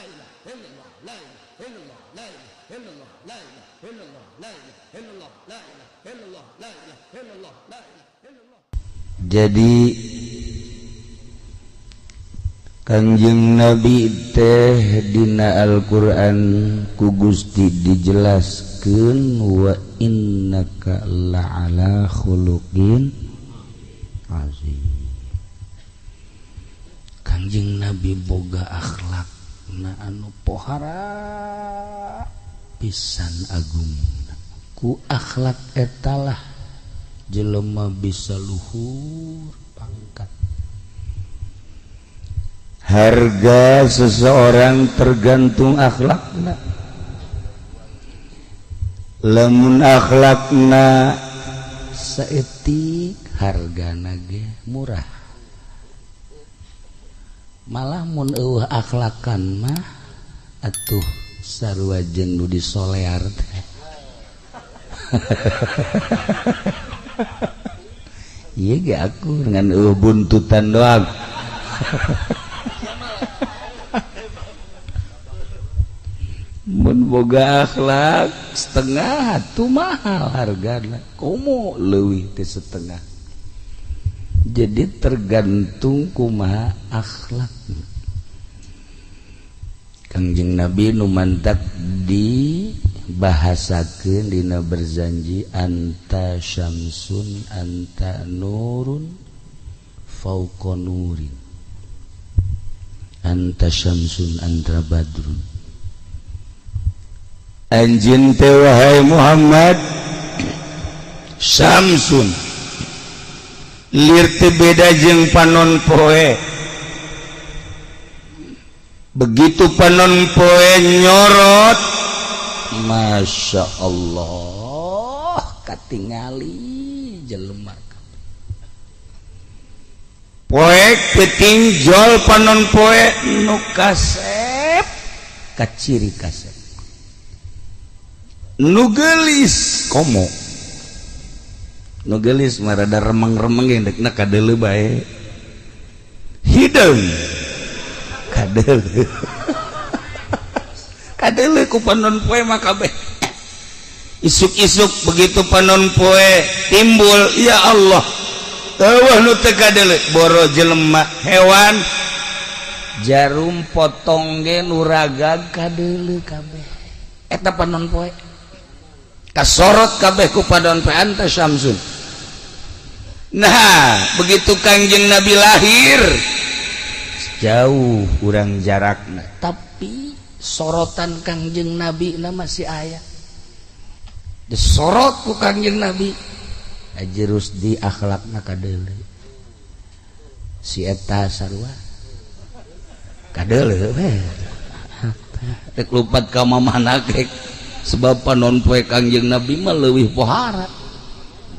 ilaha illallah la ilaha illallah la ilaha illallah la ilaha illallah la ilaha illallah la ilaha illallah la ilaha illallah la ilaha illallah. Jadi Kangjeng Nabi teh dina Al-Qur'an ku Gusti dijelaskeun wa innaka la'ala khuluqin azim. Kangjeng Nabi boga akhlak na anu pohara pisan agung. Ku akhlak etalah jelema bisa luhur pangkat. Harga seseorang tergantung akhlakna. Lamun akhlakna saeutik hargana ge murah. Malah mun eueuh akhlakan mah atuh sarua jeung nu disolear teh. Ieu ge aku dengan eueuh buntutan doang. Mun boga akhlak setengah tuh mahal hargana, komo leuwih teh setengah. Jadi tergantung kumaha akhlak. Kangjeng Nabi nu mantak dibahasakeun dina berzanji anta syamsun anta nurun fauqa nurin anta syamsun anta badrun. Anjin teh wahai Muhammad syamsun lir teh beda jeung panon poe. Begitu panon poe nyorot, Masya Allah katingali jelema poe ketinjol panon poe nu kasep kaciri kasep nu geulis komo nu geulis mah rada remeng-remeng ge deukna kadeuleu bae hideung kadeuleu kadeuleu ku panon poe mah kabeh. Isuk-isuk begitu panon poe timbul, ya Allah eueuh nu teu kadeuleu boro jelema hewan jarum potong ge nu ragag kadeuleu kabeh eta panon poe kasorot kabeh ku panon poe anta syamsun. Nah begitu Kangjeng Nabi lahir jauh urang jarakna, tapi sorotan Kangjeng Nabi na masih aya. Disorot ku Kangjeng Nabi ajerus di akhlakna kadeuleu si eta sarua kadeuleu we rek lupat ka mamana ge sebab panon poe Kangjeng Nabi mah leuwih pohara.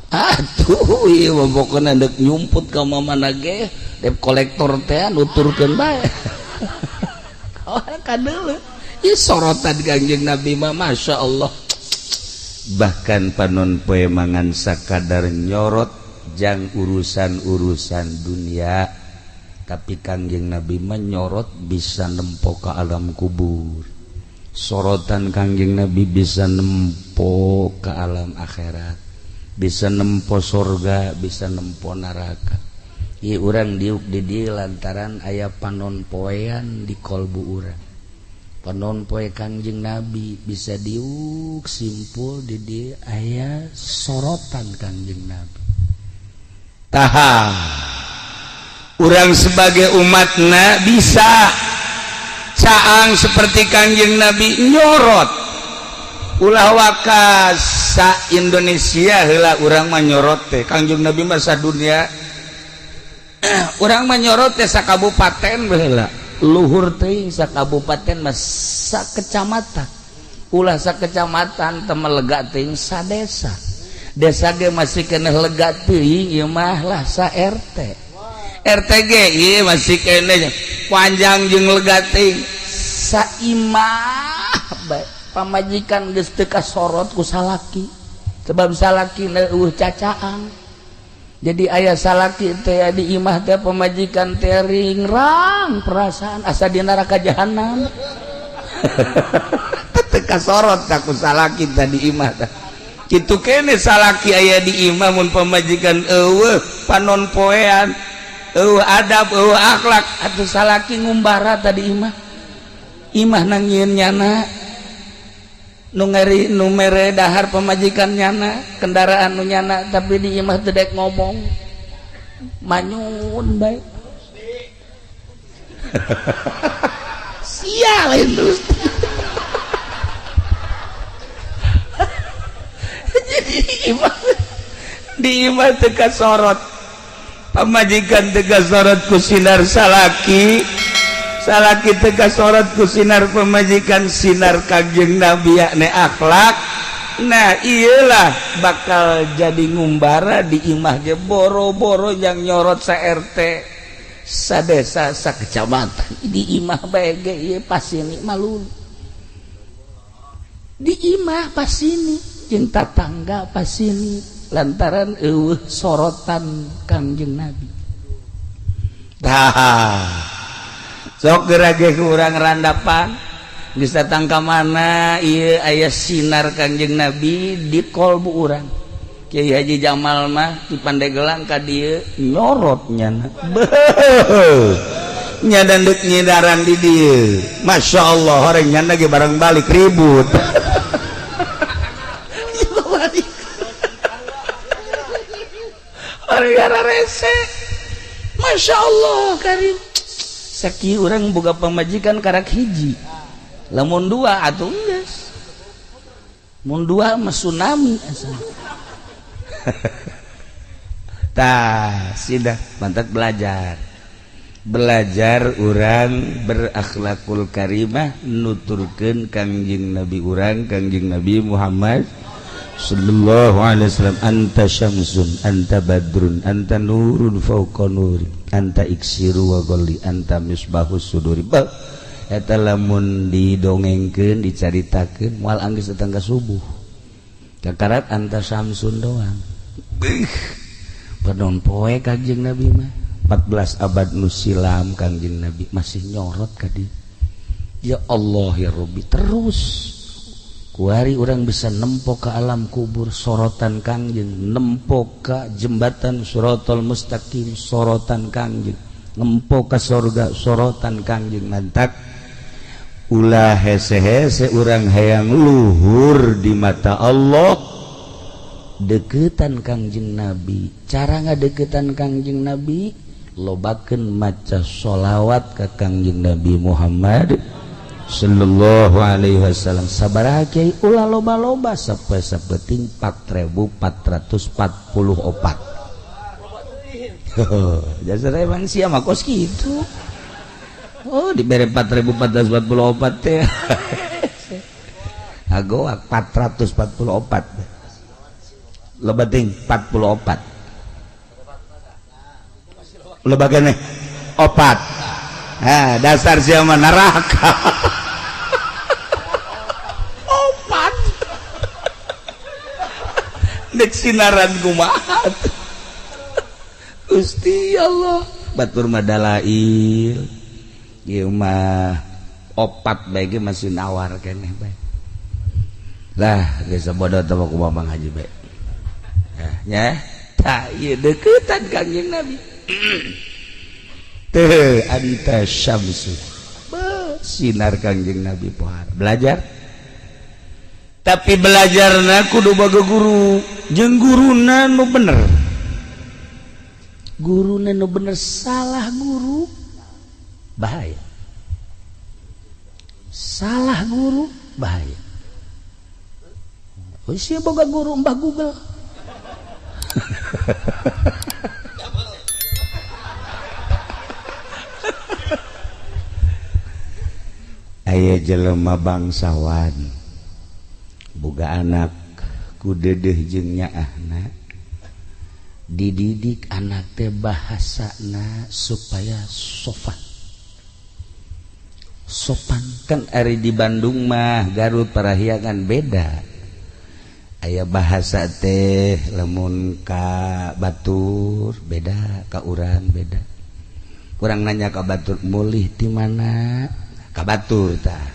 Atuh ieu mah pokona deuk nyumput ka mamana ge debt kolektor teh nuturkeun bae. Kadeuleu ieu sorotan Kangjeng Nabi mah Masya Allah. Bahkan panon poe mangan sakadar nyorot jang urusan-urusan dunia, tapi Kangjeng Nabi mah nyorot bisa nempo ka alam kubur. Sorotan Kangjeng Nabi bisa nempo ke alam akhirat, bisa nempo sorga, bisa nempo neraka. Ieu urang diuk di dieu lantaran aya panon poean di kolbu urang. Panon poe Kangjeng Nabi bisa diuk simpul di dieu aya sorotan Kangjeng Nabi. Taha urang sebagai umatna bisa caang seperti Kangjeng Nabi nyorot. Ulah waka sa Indonesia heula urang mah nyorot teh Kangjeng Nabi mah sadunia. Urang mah nyorot teh sa kabupaten heula, luhur teuing sa kabupaten mah sa kecamatan. Ulah sa kecamatan teh mah lega teuing sa desa. Desa ge masih keneh lega teuing ieu mah lah sa RT. RT ge ieu masih keneh panjang jeung lega teuing saimah bae. Pamajikan geus teu kasorot ku salaki sebab salaki eueuh cacaang. Jadi aya salaki teh di imah teh pamajikan teh ringrang perasaan asa di neraka jahanam. Teu kasorot ka ku salaki tadi imah tah. Kitu kene salaki aya di imah mun pamajikan eueuh panon poean, eueuh adab, eueuh akhlak, atuh salaki ngumbara tadi imah. Imah nangieun nyana, nu ngeri nu mere dahar pamajikan nyana, kendaraan nu nyana, tapi di imah teu dek ngomong. Manyun bae. Sia lain terus. Jadi di imah teu kasorot, pamajikan teu kasorot ku sinar salaki, salaki teu kasorot ku sinar pamajikan, sinar Kangjeng Nabi yakni akhlak. Nah iyalah bakal jadi ngumbara di imah ge boro-boro yang nyorot sa RT sa desa sa kecamatan, di imah bae ge ieu pasini malu, di imah pasini jeung tatangga pasini lantaran eueuh sorotan Kangjeng Nabi. Tah sok geura ge urang randapan geus datang ka mana ieu aya sinar Kangjeng Nabi di kolbu urang. Kiai Haji Jamal mah di Pandeglang ka dieu nyorot nyana. Beuh. Nya dandeuk nyidaran di dieu. Masya Allah horeng nyana ge barang balik ribut. Gara rese. Masya Allah karim. Saki urang boga pamajikan karak hiji. Lamun dua atuh geus. Mun dua mah tsunami asa. Tah, sidah mantap belajar. Belajar urang berakhlakul karimah nuturkeun Kangjeng Nabi urang, Kangjeng Nabi Muhammad sallallahu alaihi wasallam, anta syamsun anta badrun anta nurun fauqa nuri anta iksiru wa ghalli anta misbahus suduri. Ba eta lamun didongengkeun dicaritakeun moal anggeus datang ka subuh, kakarat anta syamsun doang. Beuh, panon poe Kangjeng Nabi mah 14 abad nu silam Kangjeng Nabi masih nyorot ka dieu. Ya Allah ya Rabbi, terus kuari orang bisa nempo ke alam kubur sorotan Kangjeng, nempo ke jembatan Siratal Mustaqim sorotan Kangjeng, nempo ke sorga sorotan Kangjeng. Mantak ulah hese-hese urang hayang luhur di mata Allah, deketan Kangjeng Nabi. Cara ngadeketan Kangjeng Nabi lobakeun maca sholawat ka Kangjeng Nabi Muhammad sallallahu alaihi wasallam. Sabaraha kiai ulah loba-loba sapeting 4444. Jasa emang sia mah kos kitu. Oh dibere 4444 teh. Agoak 444. Loba ting 44. Loba keneh 4. Ah dasar sia mah neraka. Opat. Dek sinaran kumaha. Gusti Allah, batur mah dalail. Ieu mah opat bae ge masih nawar keneh bae. Lah geus bodoh teh kumaha Bang Haji bae. Nah, nya tah ieu deukeutan Kangjeng Nabi. Teu anta syamsu. Sinar Kangjeng Nabi pohara. Belajar. Tapi belajarna kudu boga guru, jeung guruna nu bener. Guruna nu bener, salah guru bahaya. Salah guru bahaya. Euy sia boga guru Mbah Google. Aya jelema bangsawan boga anak ku dedeh jeung nyaahna, dididik anak teh bahasana supaya sopan. Sopan kan ari di Bandung mah Garut Parahyangan beda. Aya bahasa teh lamun ka batur beda, ka urang beda. Kurang nanya ka batur mulih ti mana? Ka batur tah.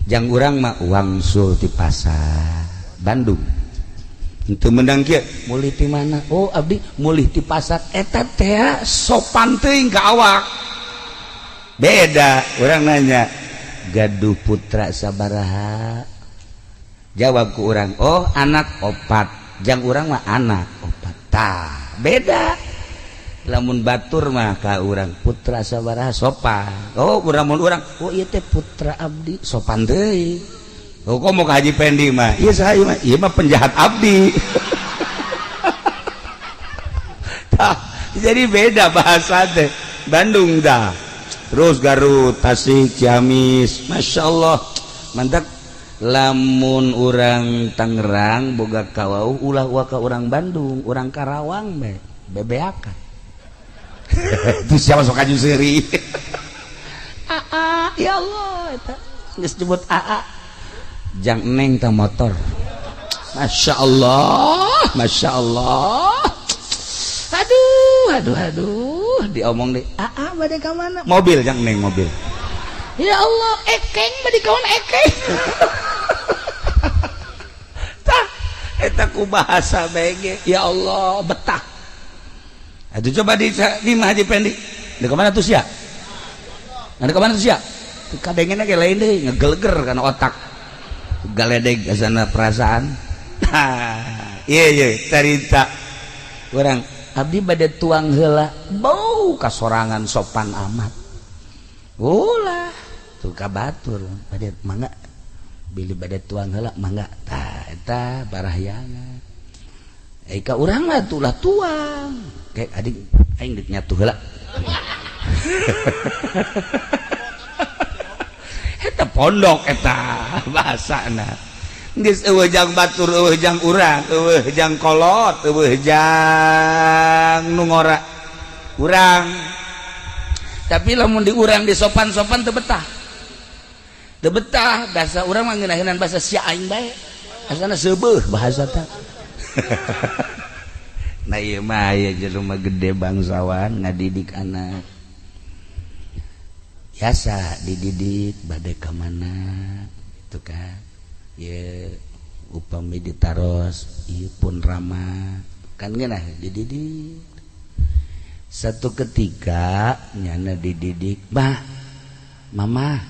Jang urang mah wangsul ti pasar Bandung. Henteu meunang kieu, mulih ti mana? Oh abdi mulih ti pasar. Eta teh sopan teuing ka awak. Beda urang nanya, gaduh putra sabaraha? Jawab ku urang, oh anak opat. Jang urang mah anak opat. Tah, beda. Lamun batur mah ka urang putra sabaraha sopan. Oh urang mun urang, oh ieu teh putra abdi sopan deui. Oh kok mau ke Haji Pendi mah? Iya saya mah, iya mah penjahat abdi. Tah, jadi beda bahasa teh. Bandung dah. Terus Garut, Tasik, Ciamis, Masya Allah. Mantap. Lamun urang Tangerang boga kawauh ulah waka urang Bandung, urang Karawang be, bebeakan. Itu siapa sok aju seuri. Aa, ya Allah eta geus nyebut aa. Jang neng ta motor. Masya Allah, Masya Allah. Aduh, aduh, aduh. Diomong deh, aa bade ka mana? Mobil jang neng mobil. Ya Allah, ekeng bade kawan ekeng. Tah, eta ku bahasa bege. Ya Allah, betah. Aduh coba di Haji Pendi. Di kemana tuh sia? Di kemana tuh sia? Kadengena ge lain deui, ngegeleger kana otak. Galedeg asana perasaan. Iya iya carita. Urang abdi bade tuang heula, bau kasorangan sopan amat. Ulah tuh ka batur bade mangga bilih bade tuang heula mangga. Tah eta barahyangan. Eh ka urang mah tulah tuang. Kayak adik aing deuk nyatu heula. Eta pondok eta bahasana. Geus eueuh jang batur, eueuh jang urang, eueuh jang kolot, eueuh jang nu ngora. Urang. Tapi lamun di urang di sopan-sopan teu betah. Teu betah bahasa urang mah ngeunaheunana bahasa sia aing bae. Asana seubeuh bahasa teh. Nah ieu mah aya jelema gede bangsawan ngadidik anak. Biasa dididik bade ka mana itu kan. Ye upami ditaros ieu pun rama kan geunah dididik. Satu ketika nyana dididik, "Bah, mama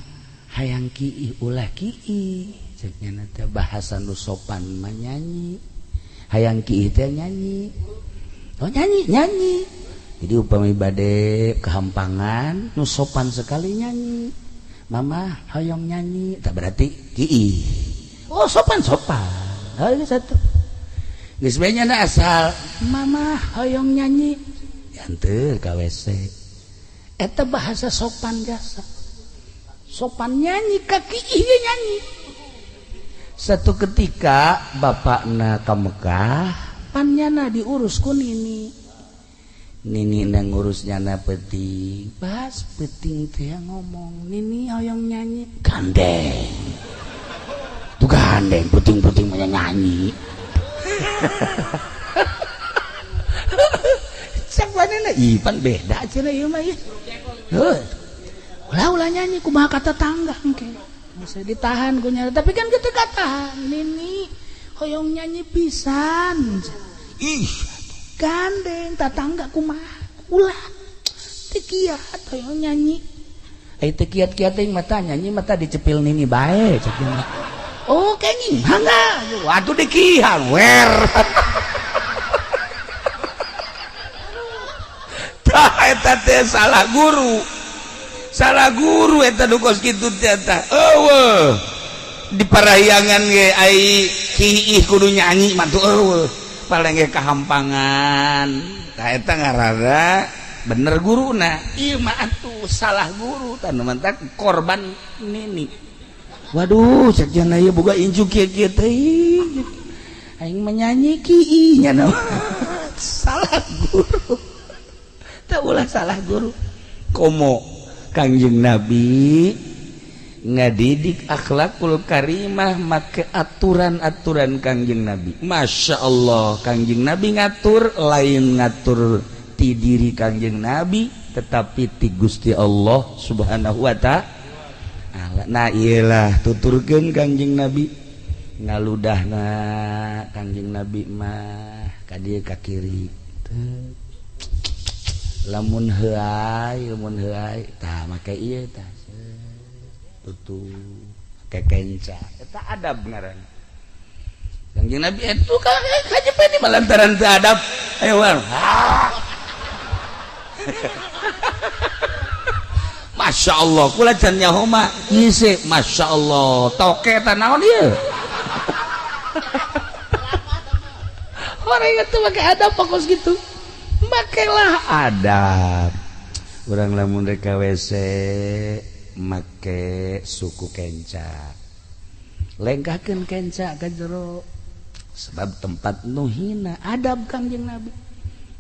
hayang kiih ulah kiih." Cek nyana teh bahasa nu sopan mah nyanyi. Hayang kiih teh nyanyi. Oh nyanyi, nyanyi. Jadi upami bade kehampangan nu sopan sekali nyanyi. Mama hoyong nyanyi, tak berarti kiih. Oh sopan-sopan. Oh ini satu. Geus bae nyana asal mama hoyong nyanyi. Yanteur ka WC. Eta bahasa sopan jasa. Sopan nyanyi ka kiih ge nyanyi. Satu ketika bapakna ka Mekah, pan nyana diurus ku nini. Nini nang ngurus nyana peting, pas peting teh ngomong, nini hoyong nyanyi, gandeng. Tuh gandeng, peting-peting mah nyanyi. Cek manehna, ih pan beda cenah ieu mah ieu. Heuh. Ulah-ulah nyanyi kumaha kata tangga engke. Masa ditahan ku nyana, tapi kan kitu katahan, nini hoyong nyanyi pisan. Ih, gandeng tatangga kumaha ulah teu kiat hoyong nyanyi. Ai teu kiat-kiat teuing mata nyanyi mata dicepil nini bae cek dia. Oh kenging mangga waduh dikihan wer. Tah eta teh salah guru. Salah guru eta nu kos kitu teh eta. Eueuh. Di parahyangan ge ai kiih kudu nyanyi mah tuh eueuh. Paling ge kahampangan. Tah eta ngaranna bener guruna. Ieu mah atuh salah guru tah nu mantak korban nini. Waduh cek cenah ieu boga incu kieu-kieu teuing. Aing mah nyanyi kiih nya salah guru. Tah ulah salah guru. Komo Kangjeng Nabi ngadidik akhlakul karimah make aturan-aturan Kangjeng Nabi. Masya Allah Kangjeng Nabi ngatur lain ngatur ti diri Kangjeng Nabi tetapi ti Gusti Allah Subhanahu wa ta'ala. Ta'ala. Nah iyalah tuturkeun Kangjeng Nabi ngaludahna Kangjeng Nabi mah ka dieu ka kiri. Lamun heuay, lamun heuay tah make ieu tah tutup kekenca. Eta adab ngaranna. Kangjeng Nabi itu ka Haji Pendi malantaran teu adab. Ayo war. Masya Allah, kula can nyaho mah ngisi. Masya Allah, toke eta naon ieu? Orang itu make adab pokos gitu. Makelah adab. Urang lamun rek ka WC make suku kenca. Lengkahkeun kenca ka jero. Sebab tempat nu hina adab Kangjeng Nabi.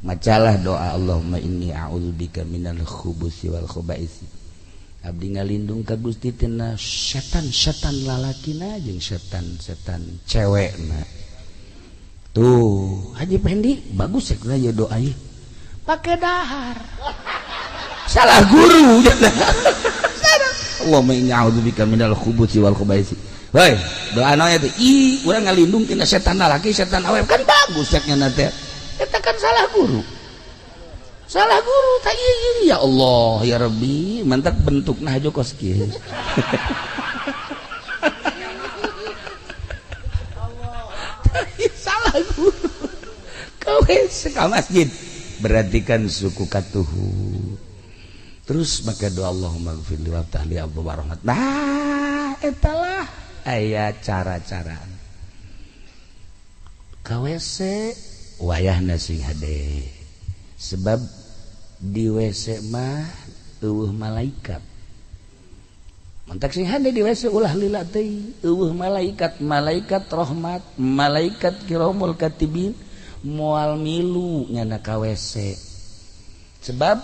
Macalah doa Allahumma inni a'udzubika minal khubusi wal khubaisi. Abdi ngalindung ka Gusti tina setan-setan lalakina jeung setan-setan cewekna. Tuh, Haji Pendi bagus ya ieu doa ieu. Pake dahar. Salah guru. Allahumma inni a'udzubika minal khubusi wal khubaisi. Hoi, doa naon eta? Ih, urang ngalindung tina setan lalaki, setan awewe kan bagus ceknya teh. Eta kan salah guru. Salah guru tak iya ya Allah ya Rabbi, mantap bentukna hajo kos kieu. Salah guru. Kau ka masjid berarti kan suku katuhu. Terus maka doa Allahumma gfirli wa tahli abwa rahmat. Nah, etalah aya cara-cara. Ka WC wayahna sing hade. Sebab di WC mah eueuh malaikat. Mantak sing hade di WC ulah lila teuing, eueuh malaikat, malaikat rahmat, malaikat kiramul katibin moal milu nyana ka WC. Sebab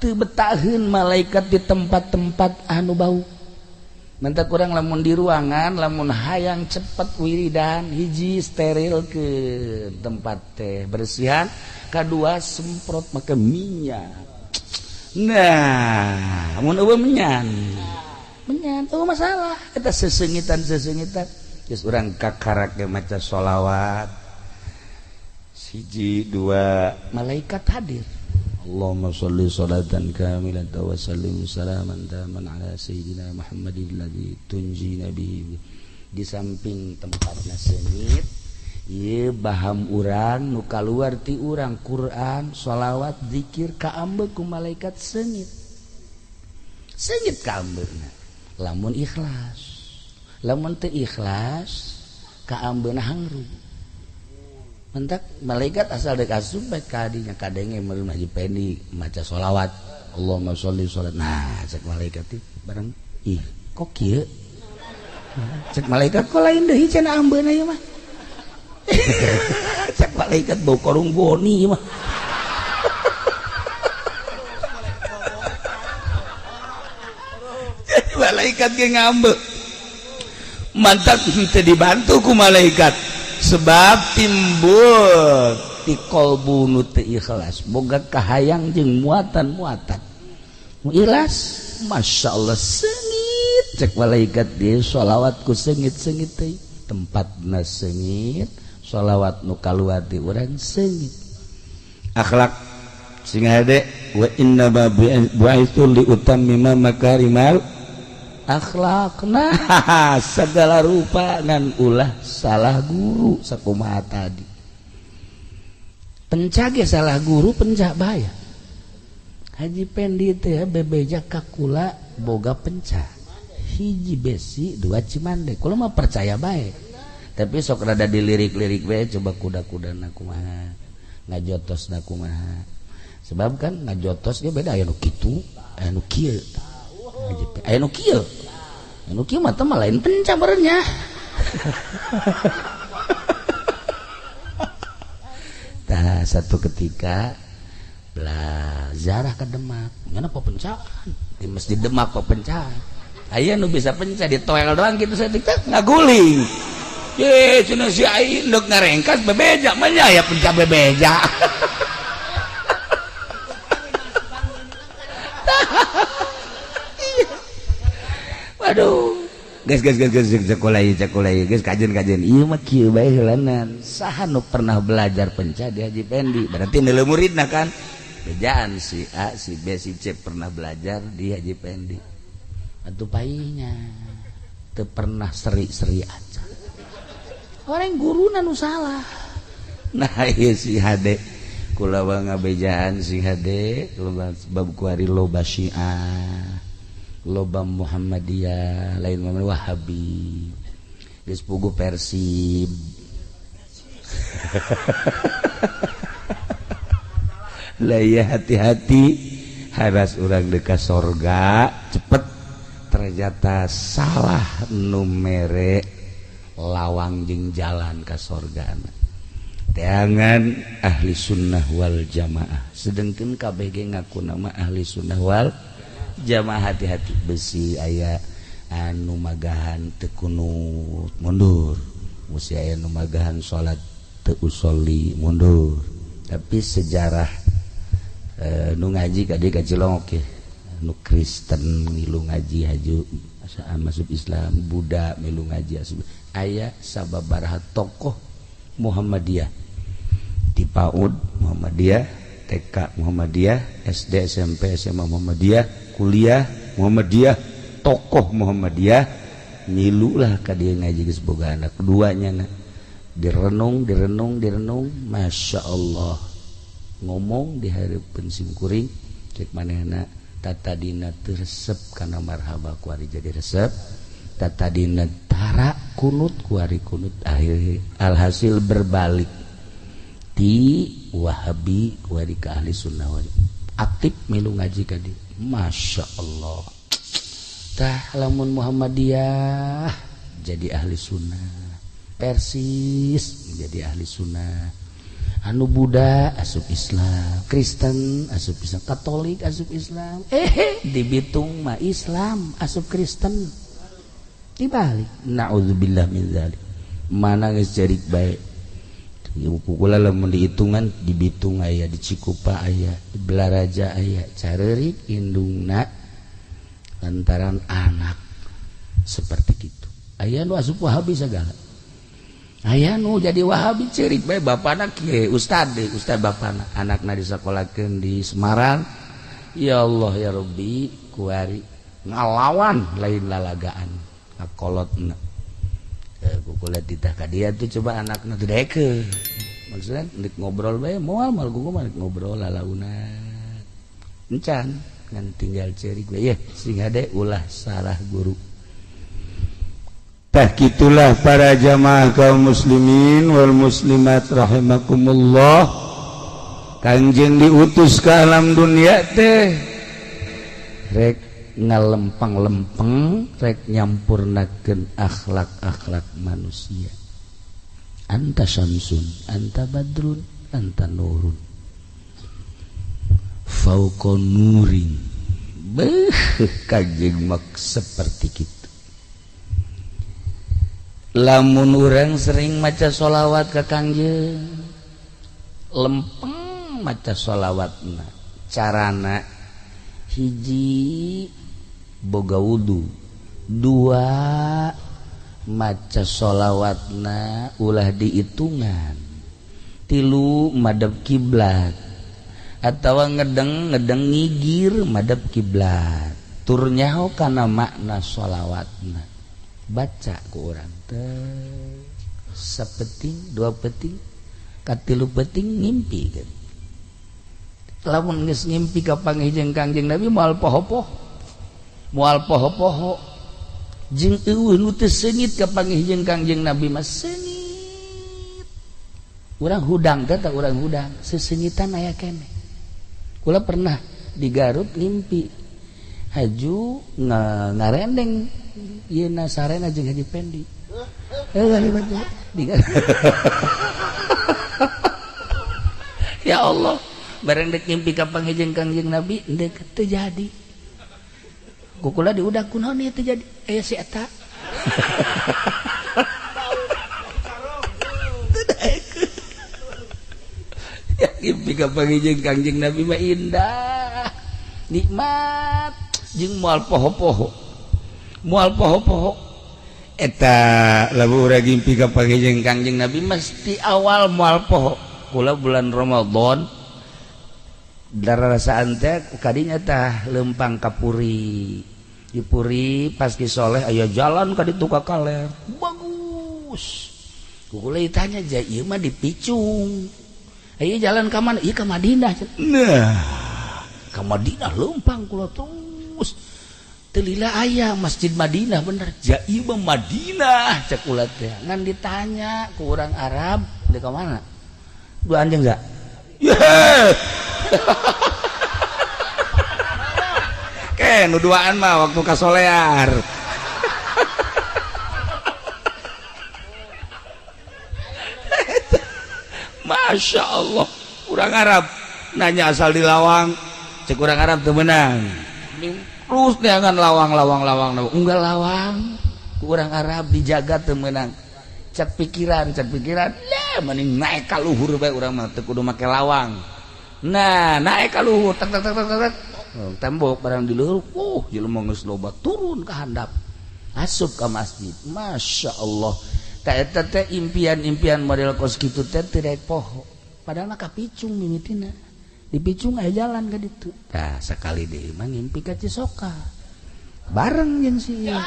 teu betaheun malaikat di tempat-tempat anu bau. Mantak kurang lamun di ruangan, lamun hayang cepet wiridan, hiji steril ke tempat teh bersihan, kedua semprot make minyak. Nah, mun eueuh menyan. Menyan eueuh masalah, eta sesengitan-sesengitan. Geus urang kakarak ge maca sholawat. Hiji dua malaikat hadir. Allahumma sholli sholatan kamilatan wa sallim salaman taman ala sayyidina Muhammadin alladzi tunjina bihi. Di samping tempatna seungit, ieu baham urang nu kaluar ti urang Quran, sholawat, zikir kaambeuk ku malaikat seungit. Seungit kaambeukna. Lamun ikhlas. Lamun teu ikhlas kaambeuna hangru. Mentak malaikat asal dek asup bae kadinya kadenge meureun Haji Pendi maca sholawat Allahumma sholli sholat. Nah cek malaikat teh bareng ih kok kieu cek malaikat kok lain deui cenah ambeuna ieu mah. Cek malaikat bau korung goni ieu mah. Jadi malaikat ge ngambek. Mantap teu dibantu ku malaikat. Sebab timbul ti qalbu nu teu ikhlas boga kahayang jeung muatan-muatan nu ikhlas Masya Allah seungit cek malaikat dia sholawat ku seungit-seungit teh tempatna seungit sholawat nu kaluar di urang seungit akhlak sing hade wa inna ma bu'itsu li utammima makarimal akhlakna segala rupa ngan ulah salah guru sakumaha tadi penca ge salah guru penca bahaya. Haji Pendi teh bebeja ka kula boga penca hiji besi dua cimande kula mah percaya bae tapi sok rada dilirik-lirik bae coba kuda-kudana kumaha ngajotosna kumaha sebab kan ngajotos ge beda aya nu kitu aya nu kieu aya nu kieu nu kieu mah teh mah lain penca meureunnya. Tah satu ketika belah ziarah ke Demak ngana pepencaan di masjid Demak pepencaan aya nu bisa penca di toel doang kitu saeutik ngaguling ye cenah si aing deuk ngarengkas bebeja mah nya aya penca bebeja. Waduh. Geus geus geus geus sekolah ieu sekolah ieu geus kajen-kajen ieu mah kieu bae heulanan. Saha nu pernah belajar penca di Haji Pendi? Berarti neuleu muridna kan. Bejaan si A, si B, si C pernah belajar di Haji Pendi. Atuh paihnya teu pernah seri-seri aja. Orang guruna nu salah. Nah ieu si hade kula ngabejaan si hade bab kuari loba Syiah, loba Muhammadiyah, lain mah Wahabi, geus puguh Persib. Lah ya hati-hati haras urang dekat sorga cepet ternyata salah nu mere lawang jeung jalan ka sorga. Teangan ahli sunnah wal jamaah, sedengkeun kabeh ge ngaku nama ahli sunnah wal jamaah. Hati-hati besi aya anu magahan teu kunut mundur, besi aya anu magahan salat teu usolli mundur. Tapi sejarah nu ngaji ka dieu ka Cilongok ye, nu Kristen milu ngaji haju masuk Islam, Buddha milu ngaji asup, aya sababaraha tokoh Muhammadiyah di PAUD Muhammadiyah, TK Muhammadiyah, SD, SMP, SMA Muhammadiyah, kuliah Muhammadiyah, tokoh Muhammadiyah milulah ka dieu ngaji geus boga anak keduanya na. Direnung, direnung, direnung, Masya Allah ngomong di hareupeun simkuring cek manehna tatadina teu resep kana marhaba kuari jadi resep, tatadina tara kunut kuari kunut, akhir alhasil berbalik ti Wahabi kuari ka ahli sunnah wal aktif milu ngaji ka dieu. Masya Allah. Tah lamun Muhammadiyah jadi ahli sunnah, Persis menjadi ahli sunnah, anu Buddha asup Islam, Kristen asup Islam, Katolik asup Islam, di Bitung mah Islam asup Kristen, dibalik. Naudzubillah min dzalik. Mana geus cerik bae. Kukula lamun dihitungan di Bitung aya, di Cikupa aya, di Belaraja aya, careurik indungna lantaran anak seperti gitu. Aya nu asup Wahabi sagala. Aya nu jadi Wahabi ceurik bae bapana kieu, ustad deui, ustad bapana, anakna disakolakeun di Semarang. Ya Allah ya Rabbi, kuari ngalawan lain lalagaan, ngakolotna. Kukula titah ka dia tuh coba anakna teu daekeun. Maksudna nek ngobrol bae moal moal kuku mah nek ngobrol lalaunan. Encan ngan tinggal ceurik bae ye sing hade ulah salah guru. Tah kitulah para jamaah kaum muslimin wal muslimat rahimakumullah. Kanjeng diutus ke alam dunia teh rek ngalempeng-lempeng, rek nyampurnakeun akhlak-akhlak manusia. Anta syamsun, anta badrun, anta nurun, fauqa nurin. Beuh, kanjeng mak seperti kitu. Lamun urang sering maca sholawat ka kanjeng, lempeng maca sholawatna, carana hiji boga wudu, dua maca sholawatna ulah dihitungan, tilu madep kiblat atawa ngedeng ngedeng ngigir madep kiblat, tur nyaho kana makna sholawatna, baca ku urang teh sapeting dua peting katilu peting ngimpi kan. Lamun geus ngimpi ka panggih jeung Kangjeng Nabi moal poho-poho, moal poho-poho jeung eueuh nu teu seungit ka panggih jeung Kangjeng Nabi mah seungit. Urang hudang teh tah urang hudang seseungitan aya keneh. Kula pernah di Garut ngimpi haju ngarendeng ieu na sarena jeung Haji Pendi. Di Garut. Ya Allah, bareng dek ngimpi ka panggih jeung Kangjeng Nabi ndek teu jadi. Kukula diudak kunaon ieu teu jadi aya si eta. Teu daekeun. Ya ngimpi ka panggih jeung Kangjeng Nabi mah indah, nikmat jeung moal poho-poho. Moal poho-poho eta lamun urang ngimpi kapanggih jeung Kangjeng Nabi mesti awal moal poho. Kula bulan Ramadan darasaan teh kadinya tah lempang ka Puri. Di Puri pas Ki Soleh aya jalan ka ditu ka kaler. Bagus. Kula ditanya ja ieu mah dipicung. Ayo jalan ka mana? Ieu ka Madinah. Nah, ka Madinah lempang kula terus. Telila aya Masjid Madinah bener. Ja ieu mah Madinah cek kula teh. Ngan ditanya ku urang Arab, di ka mana? Dua anjing enggak? Yeah. Ke nu duaan mah waktu ka Solear. Masya Allah, urang Arab nanya asal di lawang, cek urang Arab teu meunang. Terus neangan lawang lawang lawang, unggal lawang, urang Arab dijaga teu meunang. Cek pikiran, lah mending naik ka luhur bae urang mah teu kudu make lawang. Nah, naik ka luhur, tek tek tek tek, tembok barang di luhur, jelema geus loba turun ka handap, asup ka masjid. Masya Allah. Eta teh impian-impian model kos kitu teh teu daek poho. Padahal mah kapicung mimitina. Dipicung aya jalan ka ditu. Tah sakali deui mah ngimpi ka Cisoka. Bareng jeung si ieu.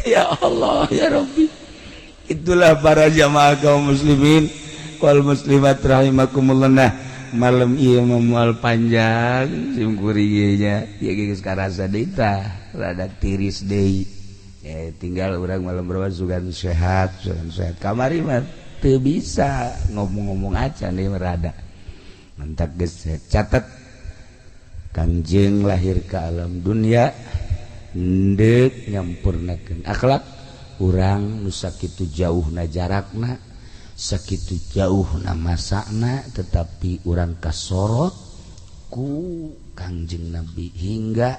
Ya Allah ya Rabbi. Itulah para jamaah kaum muslimin wal muslimat rahimakumullah. Nah, malam ieu mah panjang sim kuring nya ieu geus karasa deui tah rada tiris deui. Tinggal urang malam berapa sugan sehat kamari mah teu bisa ngomong-ngomong acan deui rada mantak geus catet Kangjeng lahir ke alam dunia ndek nyampurnakeun akhlak urang nu sakitu jauhna jarakna sakitu jauh na masakna tetapi urang kasorot ku Kangjeng Nabi hingga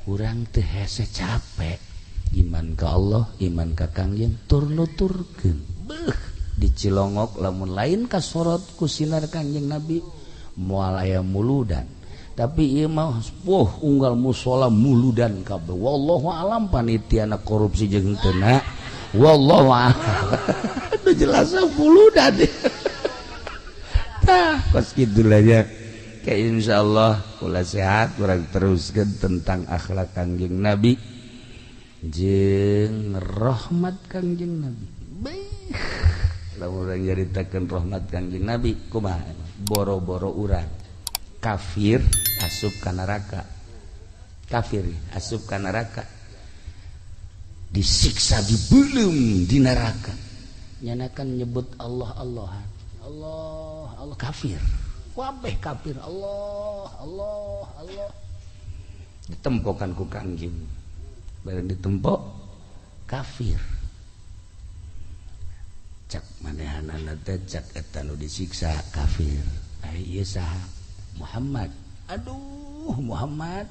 urang teu hese capek iman ka Allah iman ka Kangjeng tur nuturkeun beuh dicilongok lamun lain kasorot ku sinar Kangjeng Nabi moal aya muludan tapi ieu mah wah unggal musala muludan kabeh wallahu alam panitiana korupsi jeung teu na wallahu a'lam. Itu jelas muludan. Tah kos kitu lah ya. Kayak insyaallah kula sehat urang teruskeun tentang akhlak Kangjeng Nabi jeung rahmat Kangjeng Nabi. Beuh. Lamun urang nyaritakeun rahmat Kangjeng Nabi kumaha? Boro-boro urang kafir asup ka neraka. Kafir asup ka neraka. Disiksa dibelum di neraka. Nyanakan nyebut Allah Allahan. Allah Allah kafir. Wabeh kafir Allah Allah Allah. Ditempokan ku Kangjeng. Bareng ditempok kafir. Cak manehanana teh cak eta nu disiksa kafir. Ai ieu saha? Muhammad. Aduh Muhammad.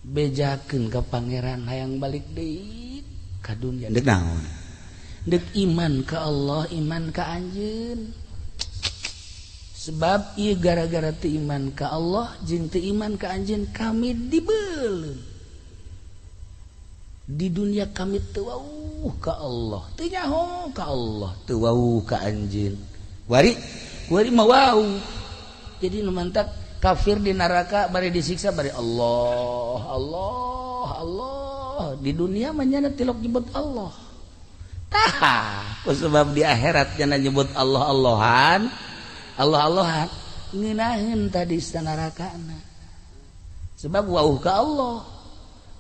Bejakeun ka pangeran hayang balik deui ka dunya. Deuk naon? Deuk iman ka Allah, iman ka anjeun. Sebab ieu gara-gara teu iman ka Allah jeung teu iman ka anjeun kami dibeuleum. Di dunia kami teu wauh ka Allah, teu nyaho ka Allah, teu wauh ka anjeun. Wari, wari mah wauh. Jadi nu mantak kafir di neraka bari disiksa bari Allah, Allah, Allah. Di dunia mah nyana tilok nyebut Allah. Tah, ku sebab di akhirat nyana nyebut Allah Allahan, Allah Allahan ngeunaheun tadi sanarakana. Sebab wauh ka Allah.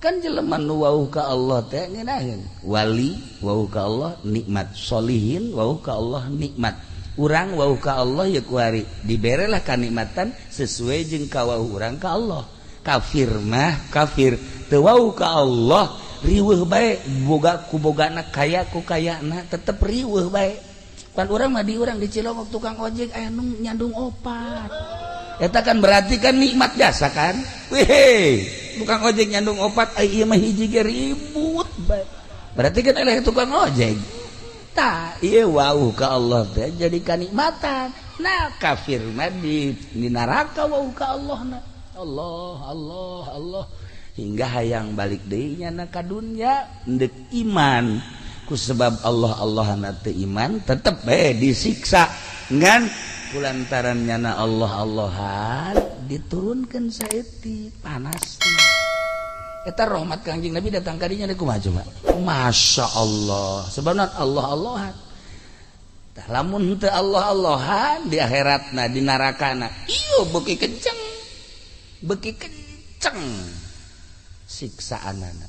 Kan jelema nu wauh ka Allah teh ngeunaheun. Wali wauh ka Allah nikmat, solihin wauh ka Allah nikmat. Urang wauh ka Allah ya kuari diberelah kanikmatan sesuai jeung kawauh urang ka Allah. Kafir mah kafir teu wauh ka Allah riweuh bae boga ku bogana kaya ku kayana tetep riweuh bae. Pan urang mah di urang di Cilongok tukang ojek aya nu nyandung opat. Eta kan berarti kan nikmat jasa kan. Weh, tukang ojek nyandung opat ai ieu mah hiji ge ribut bae. Berarti kan eleh tukang ojek. Tah ieu wauh ka Allah teh jadi kanikmatan. Nah kafir mah di neraka wauh ka Allah na. Allah Allah Allah hingga hayang balik deui nyana ka dunya ndek iman. Ku sebab Allah Allahna teu iman tetep bae disiksa ngan kulantaran nyana Allah Allahan diturunkan saeutik panasna. Eta rahmat Kangjeng Nabi datang kadinya deui kumaha coba? Masya Allah. Sebabna Allah Allahan. Tah lamun teu Allah Allahan di akhiratna di narakana ieu beuki kenceng. Beuki kenceng siksaanana.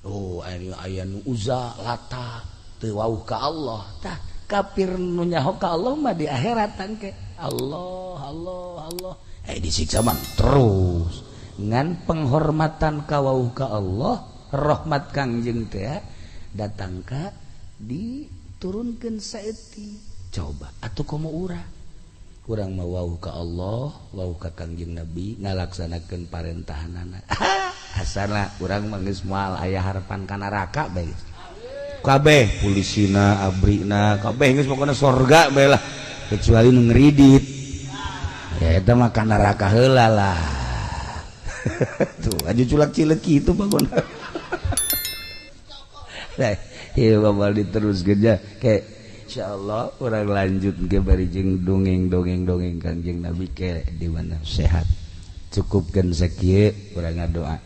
Oh aya nu Uza Lata teu wauh ka Allah. Tah kafir nu nyaho ka Allah mah di akhirat tangke. Allah Allah Allah. Disiksa mah terus. Ngan penghormatan ka wauh ka Allah, rahmat Kangjeng teh datang ka diturunkeun saeutik. Coba atuh komo urang. Urang mah wauh ka Allah, wauh ka Kangjeng Nabi ngalaksanakeun parentahanana. Asana urang mah geus moal aya harapan ka neraka bae. Kabeh pulisina, abrina, kabeh geus pokona sorga bae lah. Kecuali nu ngeridit. Ya eta mah ka neraka heula lah. Tuh aja culak cilek kitu pokona. Nah, ieu bakal diteruskeun nya ke insyaallah urang lanjut ke bari jeung dongeng-dongeng-dongeng Kangjeng Nabi ke di mana sehat. Cukupkeun sakieu urang ngadoa.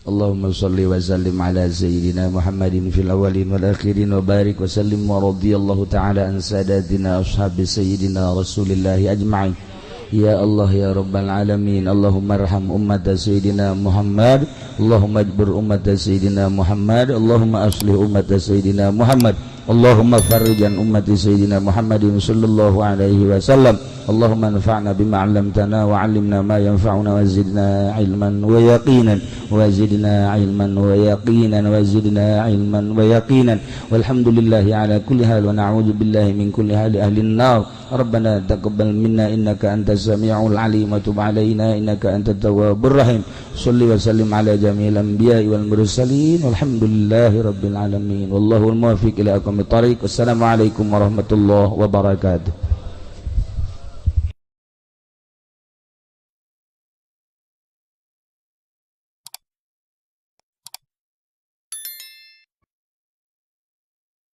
Allahumma shalli wa sallim ala sayyidina Muhammadin fil awwalin wal akhirin wa barik wa sallim wa radhiyallahu ta'ala an sadatina ashabi sayyidina Rasulillah ajma'in. Ya Allah ya Rabbal alamin, Allahumma arham ummat sayyidina Muhammad, Allahumma ajbur ummat sayyidina Muhammad, Allahumma aslih ummat sayyidina Muhammad, Allahumma farrijan ummati sayyidina Muhammadin sallallahu alaihi wasallam. Allahumma anfa'na bima 'allamtana wa 'allimna ma yanfa'una wa zidna 'ilman wa yaqinan wa zidna 'ilman wa yaqinan wa zidna 'ilman wa yaqinan. Walhamdulillahi ala kulli hal wa na'udzu billahi min kulli hali ahli an-nar. Rabbana taqabbal minna innaka antas samiul 'alim wa tub 'alaina innaka antat tawwabur rahim. Shalli wa sallim ala jami'il anbiya'i wal mursalin. Walhamdulillahi rabbil alamin. Wallahul muwaffiq ila aqwamit thariq. Wassalamu alaikum warahmatullahi wabarakatuh.